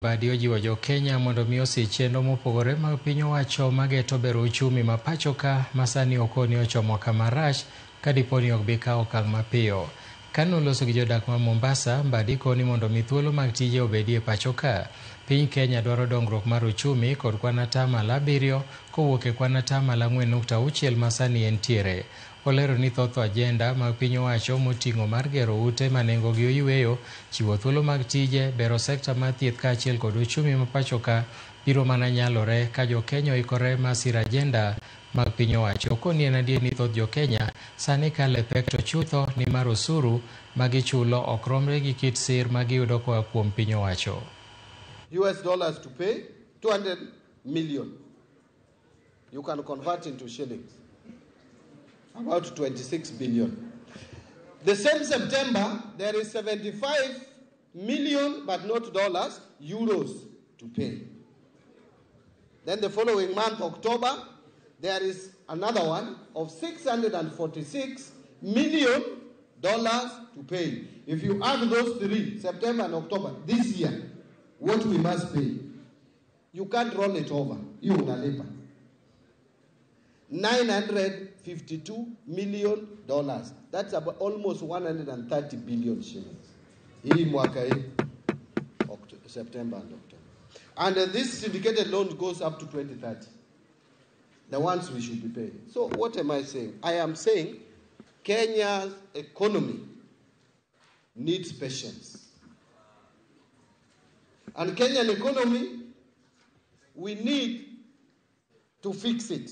Mbadi ojiwo jo Kenya mondo mi osich chenro mopogore mag piny owacho mageto bero uchumi ma pacho ka ma sani okoni ochomo kama rach ka dipo ni ok bi kawo okang' mapiyo. Kane oloso gi jodak ma Mombasa, Mbadi koni mondo mi thuolo mag tije obedie pacho ka. Piny Kenya dwaro dongruok mar uchumi kod kwan atamalo 7 kowuok e kwan atamalo 4.6 ma sani entiere. Olero ni thoth ajenda mag piny owacho moting'o mar gero ute ma nengogi oyueyo, chiwo thuolo mag tije, bero sekta mar thieth kaachiel kod uchumi ma pacho ka biro mana nyalore ka jo Kenya oikore mar siro ajenda mag piny owacho. Okoni en adier ni thoth jo Kenya sani kalo e pek to chutho ni mar osuru ma gichulo ok romre gi kit sir ma giyudo koa kuom piny owacho. US dollars to pay 200 million. You can convert into shillings. About 26 billion. The same September, there is 75 million, but not dollars, euros to pay. Then the following month, October, there is another one of 646 million dollars to pay. If you add those three, September and October, this year, what we must pay, you can't roll it over. You unalipa. 952 million dollars. That's about almost 130 billion shillings. Hii mwaka hii, September and October. And this syndicated loan goes up to 2030. The ones we should be paying. So what am I saying? I am saying Kenya's economy needs patience. And Kenyan economy, we need to fix it.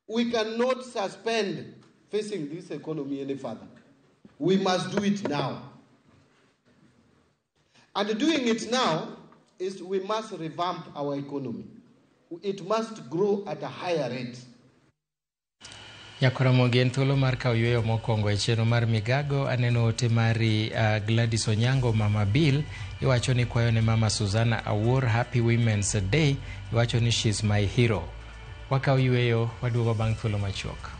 We cannot suspend facing this economy any further. We must do it now. And doing it now is we must revamp our economy. It must grow at a higher rate. Nyakoramogi en thuolo mar kawo yueyo mokwongo e chenro mar Migago. Aneno ote mari Gladys Onyango, Mama Bill. Iwacho ni kwayo ne Mama Susanna Awuor Happy Women's Day. Iwacho ni she's my hero. Wakawo yueyo, waduogo bang' thuolo machuok.